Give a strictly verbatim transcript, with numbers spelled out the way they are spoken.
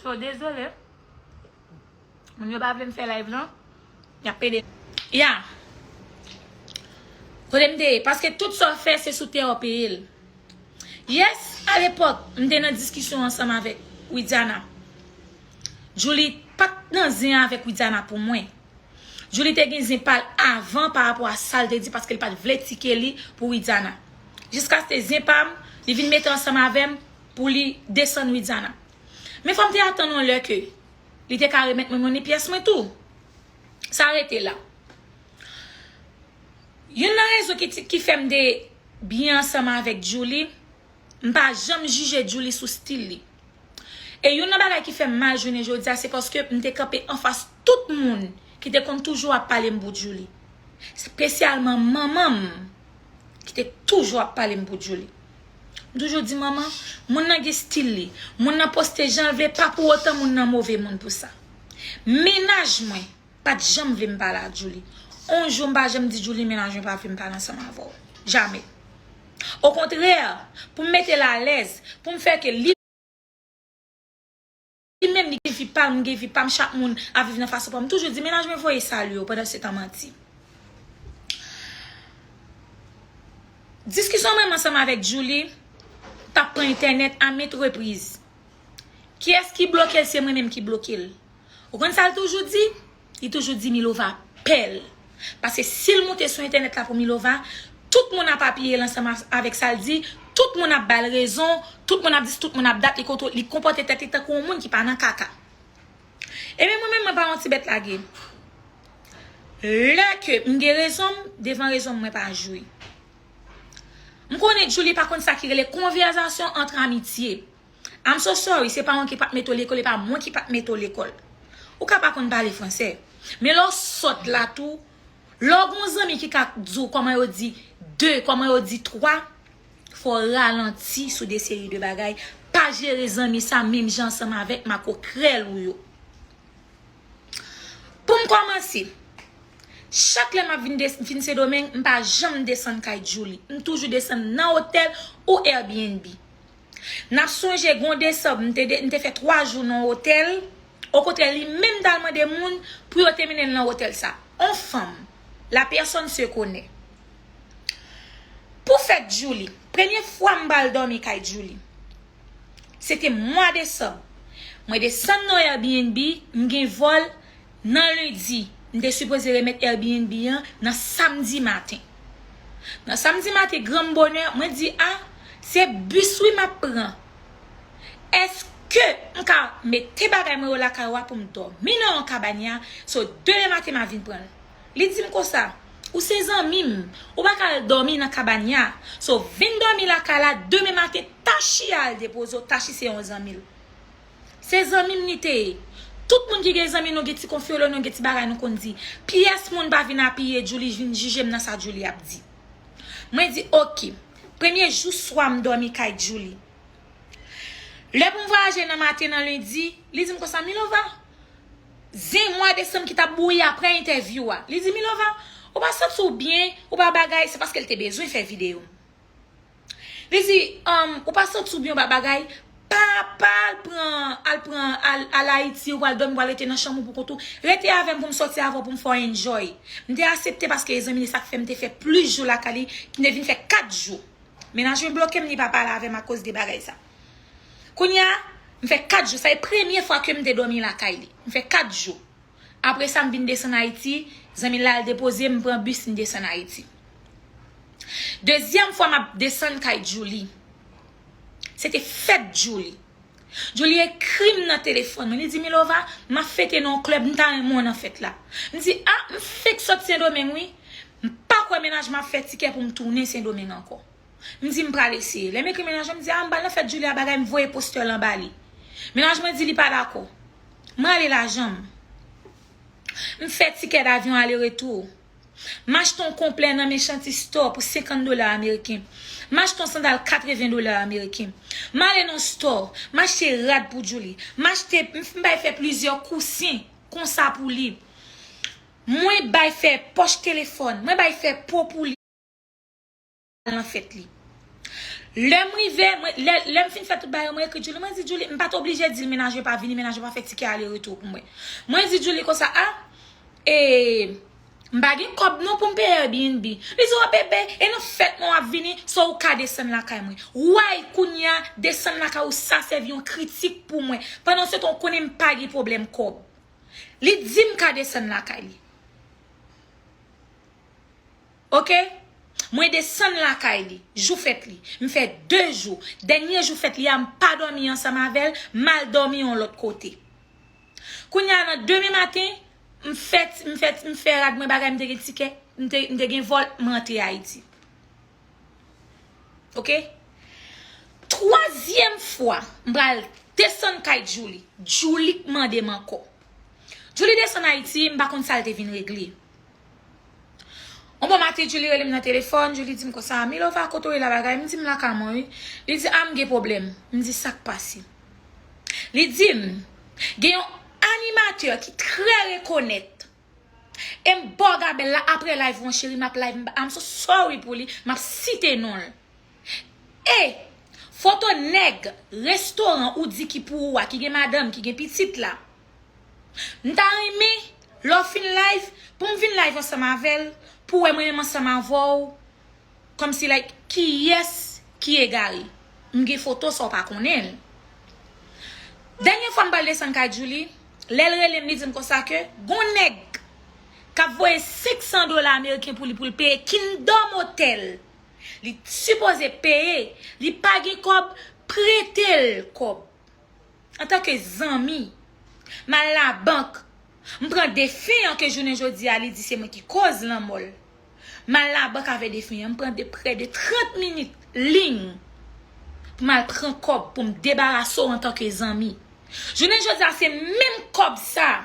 So, dezole. Moun yo pa vle m fè live lan. Y ap pede. Ya. Kote m te ye? Paske tout sa w fè, se sou tè w peye l. Yes, alepòk, m te nan diskisyon ansanm avèk Widiana. Julie pa t nan zen avèk Widiana pou mwen. Julie te gen zen pa l avan pa rapò a sa l te di, paske l pa t vle tike li pou Widiana. Jiskaske zen pa m, li vin mete ansanm avè m pou li desann Widiana. Men fò m te atann yon lè ke li te ka remèt mwen monnen pyès mwen tou. Sa rete la. Youn nan rezon ki, ki fè m te byen ansanm avèk Julie, m pa janm jije Julie sou stil li. E youn nan bagay ki fè m mal jounen jodi a, se paske m te kanpe anfas tout moun ki te konn toujou ap pale m pou Julie. Espesyalman manman m, ki te toujou ap pale m pou Julie. M toujou di manman, moun nan gen stil li. Moun nan poste jan l vle, pa pou otan moun nan move moun pou sa. Mennaj mwen pa t janm vle m pale ak Julie. On jou m pa janm di Julie mennaj mwen pa vle m pale ansanm avè w. Jamè. Okontrè, pou m mete l alèz, pou m fè ke li li menm li gen vi pa l, m gen vi pa m, chak moun ap viv nan fason pa m. M toujou di mennaj mwen voye salye w, pandan se tan manti. Diskisyon mwen ansanm avèk Julie t ap pran entènèt a maintes reprises. Kiyès ki bloke l? Se mwen menm ki bloke l. Ou konn sa l toujou di? Li toujou di Milova pè l. Paske si l moute sou entènèt la pou Milova, tout moun ap apiye l ansanm avèk sa l di, tout moun ap ba l rezon, tout moun ap di, tout moun ap dat, li kontwo-, li konpòte tèt li tankou yon moun ki pa nan kaka. Ebyen mwen menm mwen pa yon ti bèt lage. Lè ke m gen rezon m, devan rezon m mwen pa jwe. M konnen Julie pa konn sa ki rele konvèsasyon ant amitye. I'm so sorry, se pa mwen ki pa t mete w lekòl, e pa mwen ki pa t mete w lekòl. Ou ka pa konn pale fransè. Men lè w sòt la tou, lè w gon zanmi ki ka di w kòman yo di de, kòman yo di twa, fò w ralanti sou de seri de bagay. Pa jere zanmi sa menm jan ansanm avèk makokrèl ou yo. Pou m kòmanse, chak lè m ap vin, vin Sendomeng, m pa janm desann kay Julie. M toujou desann nan otèl ou Airbnb. N ap sonje gon desanm, m te, m te fè twa jou nan otèl. Okontrè, li menm t al mande moun pou yo te mennen l nan otèl sa. On fanm, la personne se connaît. Pou fèt Julie, premye fwa m pral dòmi kay Julie, se te mwa desanm. Mwen desann nan Airbnb, m gen vòl nan lendi. M te sipoze remèt Airbnb an nan samdi maten. Nan samdi maten, granm bonè, mwen di, a, se bis wi m ap pran. Èske m ka mete bagay mwen yo lakay ou a pou m dòmi nan yon kabanya, so demen maten m a vin pran l? Li di m konsa, ou se zanmi m, ou pa ka al dòmi nan kabanya, so vin dòmi lakay la, demen maten Tachi al depoze w, Tachi se yon zanmi l. Se zanmi m li te ye. Tout moun ki gen zanmi nou gen ti konfyolo, nou gen ti bagay nou konn di. Pyès moun pa vin apiye Julie, vin jije m nan sa Julie ap di. Mwen di, oke. Premye jou swa m dòmi kay Julie. Lè pou m vwayaje nan maten nan lendi, li di m konsa, Milova, zen mwa desanm ki t ap bouyi apre entèvyou a. Li di, Milova, ou pa santi w byen, ou pa bagay, se paske l te bezwen fè videyo. Li di, um, ou pa santi w byen, ou pa bagay, pa, pa al pran, al pran, al, al Ayiti, ou pral dòmi, ou pral rete nan chanm ou pou kont ou. Rete avè m pou m sòti avè w, pou m fè w enjoy. M te aksepte paske e zanmi li sa k fè m te fè plis jou lakay li, m te vin fè kat jou. Mennaj mwen bloke m, li pa pale avè m akoz de bagay sa. Kounye a, m fè kat jou. Sa e premye fwa ke m te dòmi lakay li. M fè kat jou. Apre sa, m vin desann Ayiti. Zanmi l la al depoze m, m pran bis, m desann Ayiti. Dezyèm fwa m ap desann kay Julie, se te fèt Julie. Julie ekri m nan telefòn mwen. Li di, Milova, m ap fete nan yon klèb, m ta renmen w nan fèt la. M di, a, m fenk sot Sendomeng wi. M pa kwè mennaj mwen ap fè tikè pou m tounen Sendomeng ankò. M di, m pral eseye. Lè m ekri mennaj mwen, m di, a, m pral nan fèt Julie a bagay, m voye postè lan ba li. Mennaj mwen di li pa dakò. M rale lajan m. M fè tikè davyon ale retou. M achte yon konplè nan Merchant Store pou senkant dola ameriken. M achte yon sandal katreven dola ameriken. M ale nan store, m achte rad pou Julie. M achte, m, m bay fè plizyè kousen konsa pou li. Mwen bay fè pòch telefòn, mwen bay fè po pou li nan fèt li. Lè m rive, mwen, lè, lè m fin fè tout bagay, mwen ekri Julie, mwen di Julie, m pa t oblije di l menaj yo pa vini, menaj yo pa fè tikè ale retou pou mwen. Mwen di Julie konsa, a, e, m pa gen kòb non pou m peye Airbnb. Li di, o bebe, e nan fèt mwen w ap vini, so ou ka desann lakay mwen. Way, kounye a, desann lakay ou sa sèvi yon kritik pou mwen. Pandan se tan ou konnen m pa gen pwoblèm kòb. Li di m ka desann lakay li. Oke? Mwen desann lakay li, jou fèt li. M fè de jou. Dènye jou fèt li a, m pa dòmi ansanm avè l, m al dòmi yon lòt kote. Kounye a nan demen maten, m fè, m fè, m fè rad mwen bagay, m te gen tikè, m te, m te gen vòl, m rantre Ayiti. Oke? Twazyèm fwa, m pral desann kay Julie. Julie k mande m ankò. Julie desann Ayiti, m pa konn sa l te vin regle. On bon maten, Julie rele m nan telefòn, Julie di m konsa, Milova, kote w ye la bagay? M di m lakay mwen, wi. Li di, a, m gen pwoblèm. M di, sa k pase? Li di m, gen yon animatè ki trè rekonèt. E m bò gabèl la, apre live, mon cheri, m ap live, m, I'm so sorry pou li, m ap site non l. E foto nèg restoran ou di ki pou ou a, ki gen madanm, ki gen pitit la. M ta renmen, lè w fin live, pou m vin live ansanm avè l, pou w wè mwen menm ansanm avè w, kòmsi, like, kiyès ki egare. M gen foto sa w pa konnen l. Dènye fwa m pral desann kay Julie, lè l rele m, li di m konsa ke gon nèg k ap voye senk san dola ameriken pou li, pou l peye Kingdom Hotel. Li sipoze peye, li pa gen kòb, prete l kòb. Antanke zanmi, m al labank, m pran defen an ke jounen jodi a li di se mwen ki koz lanmò l. M al labank avè defen an, m pran de prè de trant minit liy pou m al pran kòb pou m debarase w antanke zanmi. Jounen jodi a se menm kòb sa